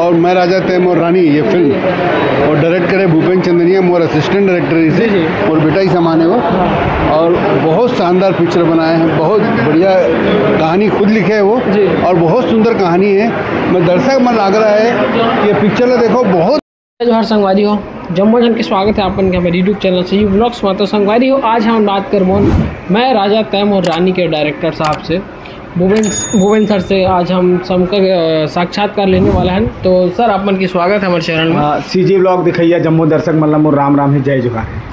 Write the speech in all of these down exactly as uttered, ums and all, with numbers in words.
और मैं राजा तैं मोर रानी, ये फिल्म और डायरेक्ट करे भूपेन चंदनिया, मोर असिस्टेंट डायरेक्टर इसे, जी, जी। मोर बेटा ही समान है वो। और बहुत शानदार पिक्चर बनाए हैं, बहुत बढ़िया कहानी खुद लिखे है वो, जी। और बहुत सुंदर कहानी है। मैं दर्शक मन लाग रहा है, ये पिक्चर ला देखो, बहुत जय जोहार संगवारी हो, जम्मो झन के स्वागत है आपन के हमारे YouTube चैनल से, यू ब्लॉग्स में। तो संगवारी हो, आज हम बात करबोन मैं राजा तैं मोर रानी के डायरेक्टर साहब से, भूपेन, भूपेन सर से आज हम समकर, अ, साक्षात्कार लेने वाला है। तो सर, आपन के स्वागत है हमारे चैनल में। हाँ, सीजी ब्लॉग दिखैया जम्मो दर्शक मन ला मोर राम राम है, जय जोहार है।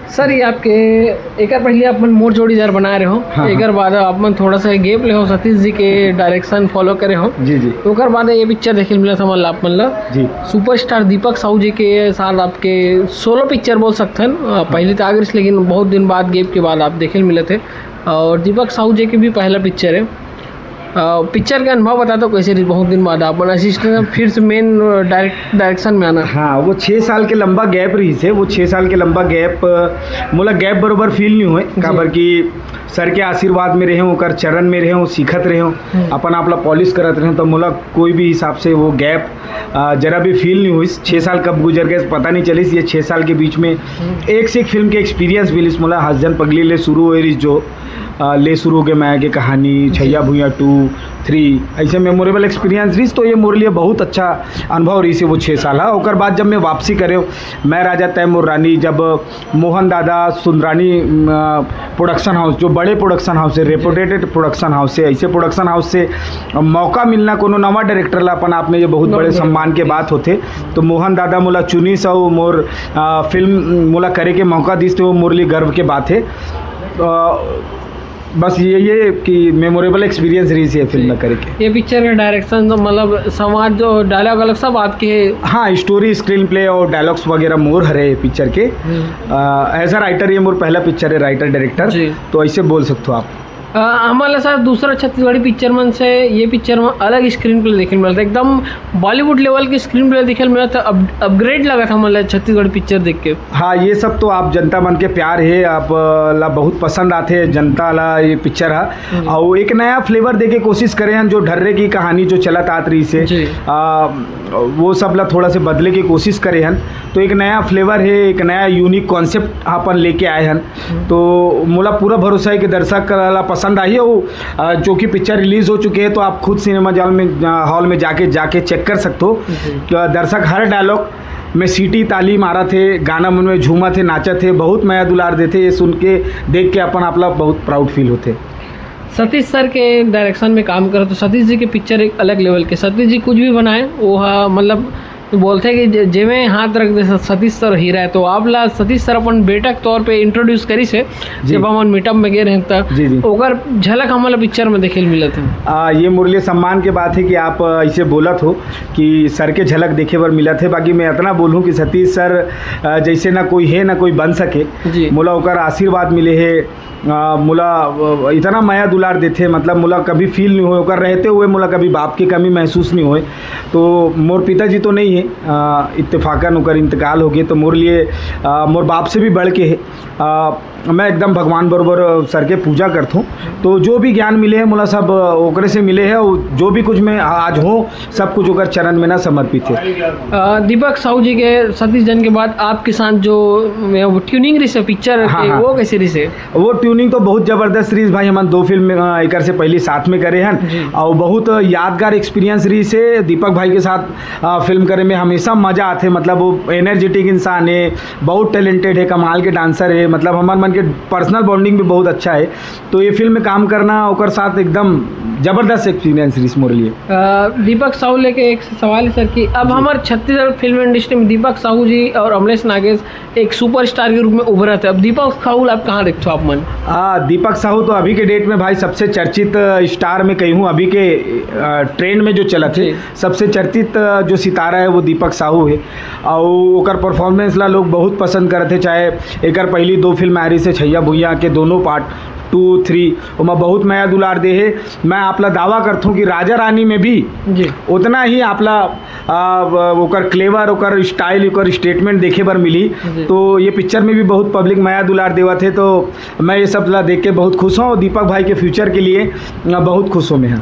सर, ये आपके एकर पहले आपन मोर जोड़ीदार बनाए रहे हो, हाँ, हाँ। एकर बाद आपन थोड़ा सा गैप ले हो, सतीश जी के डायरेक्शन फॉलो करे हो। जी, जी। ओकर बाद ये पिक्चर देखे मिला था, मतलब, आपन ला जी। सुपरस्टार दीपक साहू जी के साथ आपके सोलो पिक्चर बोल सकते हैं। अ, पहले तो आगे, लेकिन बहुत दिन बाद, गैप के बाद आप देखे मिले थे। और दीपक साहू जी के भी पहला पिक्चर है। अ, पिक्चर के अनुभव बता दो, कैसे रही? बहुत दिन बाद आपन असिस्टेंट फिर से मेन डायरेक्ट, डायरेक्शन में आना। हाँ, वो छः साल के लंबा गैप रही से, वो छः साल के लंबा गैप, अ, मोला गैप बरोबर फील नहीं हुए, जी। काबर कि सर के आशीर्वाद में रहे हूँ, ओकर चरण में रहे हूँ, सीखत रहे हूँ, हम्म। अपन आप ला पॉलिश करत रहे हूँ, तो मोला कोई भी हिसाब से वो गैप, अ, जरा भी फील नहीं हुई। छः साल कब गुजर गए, पता नहीं चलिस। ये छः साल के बीच में हम्म। एक से एक फिल्म के एक्सपीरियंस मिलिस मोला। हसजन पगली ले शुरू हुए रही जो, अ, ले शुरू हो गए मैं के कहानी, जी। छैया भुइया टू, थ्री, ऐसे मेमोरेबल एक्सपीरियंस रही, तो ये मोर लिए बहुत अच्छा अनुभव रही से वो छः साल। हाँ, ओकर बाद जब मैं वापसी करे, मैं राजा तैं मोर रानी, जब मोहन दादा सुंदरानी, अम, प्रोडक्शन हाउस, जो बड़े प्रोडक्शन हाउस है, रेपुटेटेड प्रोडक्शन हाउस है, ऐसे प्रोडक्शन हाउस से मौका मिलना कोनो नवा डायरेक्टर ला अपन आप में ये बहुत बहुत बड़े बड़े सम्मान के बात होथे। तो मोहन दादा मोला चुनिस अउ मोर, अ, फिल्म मोला करे के मौका दिस, तो वो मोर लिए गर्व के बात है। अ, बस ये, ये कि मेमोरेबल एक्सपीरियंस रही से फिल्म जी। ला करे के। ये पिक्चर का डायरेक्शन तो, मतलब, संवाद जो डायलॉग वालॉग सब आपके है? हाँ, स्टोरी, स्क्रीन प्ले और डायलॉग्स वगैरह मोर हरे पिक्चर के। हम्म। अ, as a writer ये मोर पहला पिक्चर है, राइटर डायरेक्टर, जी। तो ऐसे बोल सकते हो आप। अ, हमला सर दूसरा छत्तीसगढ़ी पिक्चर मन से ये पिक्चर में अलग स्क्रीन प्ले देखे मिलता है, एकदम बॉलीवुड लेवल के स्क्रीन प्ले देखे मिलता है, अप-, अपग्रेड लगा था, मतलब, छत्तीसगढ़ी पिक्चर देख के। हाँ, ये सब तो आप जनता मन के प्यार है, आप, अ, ला बहुत पसंद आथे जनता ला ये पिक्चर हा। हम्म। अउ एक नया फ्लेवर देके कोशिश करे हन, जो ढर्रे की कहानी जो चलत आत रही से, जी। आ, वो सब ला थोड़ा से बदले के कोशिश करे हन। तो एक नया फ्लेवर है, एक नया यूनिक कॉन्सेप्ट अपन लेके आए हन। हम्म। तो मोला पूरा भरोसा है कि दर्शक ला पसंद आही। अउ, आ, जो कि पिक्चर रिलीज हो चुके हैं, तो आप खुद सिनेमा हॉल में, आ, हॉल में जाके, जाके चेक कर सकते हो। जी। तो दर्शक हर डायलॉग में सीटी ताली मारा थे, गाना मन में झूमा थे, नाचा थे, बहुत मया दुलार देथे। ये सुन के, देख के अपन आप ला बहुत प्राउड फील होथे। सतीश सर के डायरेक्शन में काम करत हो, सतीश जी के पिक्चर एक अलग लेवल के। सतीश जी कुछ भी बनाए, वो हा, मतलब, बोलते हैं कि जे-, जेमे हाथ रख दे स-, सतीश सर हीरा है। तो आप ला सतीश सर अपन बेटा के तौर पे इंट्रोड्यूस करी से, जी। जब हमन मीटअप में गए रहे त जी, जी। ओकर झलक हमला पिक्चर में देखे मिलत है। आ, ये मोर लिए सम्मान के बात है कि आप, अ, ऐसे बोलत हो कि सर के झलक देखे बर मिलत है। बाकी मैं इतना बोलूँ कि सतीश सर, अ, जैसे ना कोई है, ना कोई बन सके। जी। मोला ओकर आशीर्वाद मिले है। अ, मोला, अ, इतना मया दुलार देथे, मतलब, मोला कभी फील नहीं होए, ओकर रहते हुए मोला कभी बाप की कमी महसूस नहीं होए। तो मोर पिताजी तो नहीं है, अ, इत्तेफाकन ओकर इंतकाल हो गए, तो मोर लिए, अ, मोर बाप से भी बढ़ के है। अ, मैं एकदम भगवान बरोबर सर के पूजा करथूँ। तो जो भी ज्ञान मिले है मोला, सब ओकरे से मिले है, और जो भी कुछ मैं आज हूँ, सब कुछ ओकर चरण में ना समर्पित है। अ, दीपक साहू जी के सतीश जन के बाद आपके साथ जो, अ, वो ट्यूनिंग रही से पिक्चर हाँ, के, हाँ। वो कैसे रही से? वो ट्यूनिंग तो बहुत जबरदस्त रही भाई। हमन दो फिल्म, अ, एकर से पहले साथ में करे हन जी। और बहुत यादगार एक्सपीरियंस रही से दीपक भाई के साथ, अ, फिल्म करे में हमेशा मजा आथे। मतलब, वो एनर्जेटिक इंसान है, बहुत टैलेंटेड है, कमाल के डांसर है। मतलब, हमर मन के पर्सनल बॉन्डिंग भी बहुत अच्छा है। तो ये फिल्म में काम करना ओकर साथ एकदम जबरदस्त एक्सपीरियंस रही मोर लिए। अ, दीपक साहू लेके एक सवाल है सर कि अब जी। हमारे छत्तीसगढ़ फिल्म इंडस्ट्री में दीपक साहू जी और अमलेश नागेश एक सुपरस्टार के रूप में उभरत है। अब दीपक साहू आप कहाँ देखते हो आप मन? आ, दीपक साहू तो अभी के डेट में भाई सबसे चर्चित, अ, स्टार में कही हूँ, अभी के, अ, ट्रेंड में जो चलत है, जी। सबसे चर्चित, अ, जो सितारा है वो दीपक साहू है। और ओकर परफॉर्मेंस ला लोग बहुत पसंद करत है, चाहे एकर पहली दो फिल्म आ रही से छैया भुइया के दोनों पार्ट टू, थ्री, ओमा बहुत मया दुलार दे है। मैं आप ला दावा करथूँ कि राजा रानी में भी जी। उतना ही आप ला, आ, ओकर क्लेवर, ओकर स्टाइल, ओकर स्टेटमेंट देखे बर मिली। जी। तो ये पिक्चर में भी बहुत पब्लिक मया दुलार देवत है, तो मैं ये सब ला देख के बहुत खुश हूँ और दीपक भाई के फ्यूचर के लिए, आ, बहुत खुश हूँ मैं।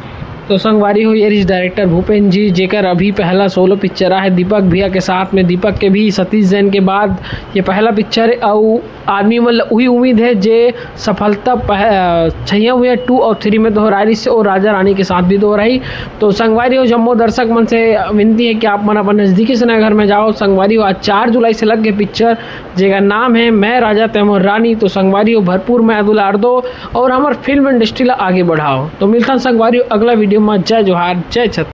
तो संगवारी हो, ये रहिस डायरेक्टर भूपेन जी, जेकर अभी पहला सोलो पिक्चर आहे दीपक भैया के साथ में। दीपक के भी सतीश जैन के बाद ये पहला पिक्चर हे, अउ आदमी मन ल उही उम्मीद हे जे सफलता पह-, अ, छैया भुइयां टू अउ थ्री में दोहराए रहिस हे अउ राजा रानी के साथ भी दोहराही। तो संगवारी हो, जम्मो दर्शक मन से विनती हे कि आप मन अपन नजदीकी सिनेमाघर में जाओ। संगवारी हो, आज चार जुलाई से लग गे पिक्चर, जेकर नाम हे मैं राजा तैं मोर रानी। तो संगवारी हो, भरपूर मया दुलार दो अउ हमर फिल्म इंडस्ट्री ला आगे बढ़ाओ। तो मिलथन संगवारी हो अगला वीडियो में। जय जोहार, जय छत्तीसगढ़।